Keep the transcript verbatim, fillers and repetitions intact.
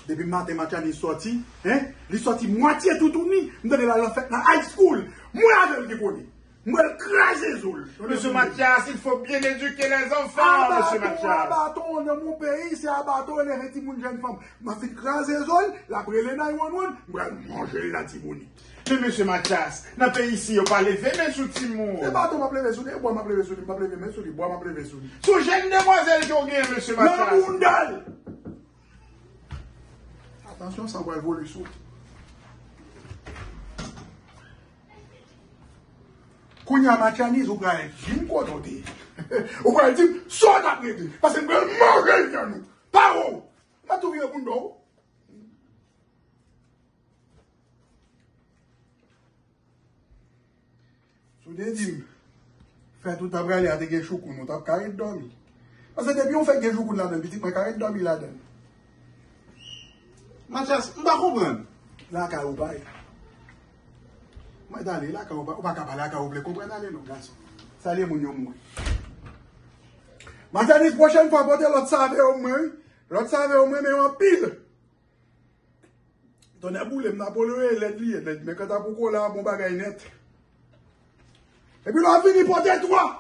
Depi maten Matyanis sòti, en, li sòti mwatye toutouni. M tande l al nan fèt nan high school. Mwen avè l ki konnen. M pral kraze zo l. Mesye Mathias, il faut bien éduquer les enfants, mesye Mathias. Abaton, abaton nan mon peyi, se abaton e leve timoun jèn fanm. M ap fin kraze zo l, l ap rele nine one one, m pral manje l Latibonit. Men mesye Mathias, nan peyi isi yo pa leve men sou timoun. Se baton m ap leve sou li, e bwa m ap leve sou li, m p ap leve men sou li, bwa m ap leve sou li. Sou jèn demwazèl ke w genyen, mesye Mathias. Nan bounda l. Atansyon, san pral vole sou ou. Kounye a, Matyanis, ou pral di m kote w te ye. Ou pral di m sa w t ap regle. Paske m pral manje vyann ou. Pawòl! M ap tou vire pou n do w. Si w te di m, fèt ou t ap rale a te gen choukoun, ou t ap ka ret dòmi. Paske depi yon fèt gen choukoun ladan l, pitit mwen ka ret dòmi ladan l. Mathias, m pa konprann. Lakay ou pa ye. Mwen t ale lakay ou pa, ou pa ka pa lakay ou vle konprann ale non, gason. Salye moun yo m wè. Matyanis, pwochèn fwa pote lòt save yo mwen, wi. Lòt save yo mwen, men yo anpil. Tonnè boule m, Napoleon e lèd li ye, lèd. Men kanta pou kola a, bon bagay nèt. Epi lè w vini pote twa,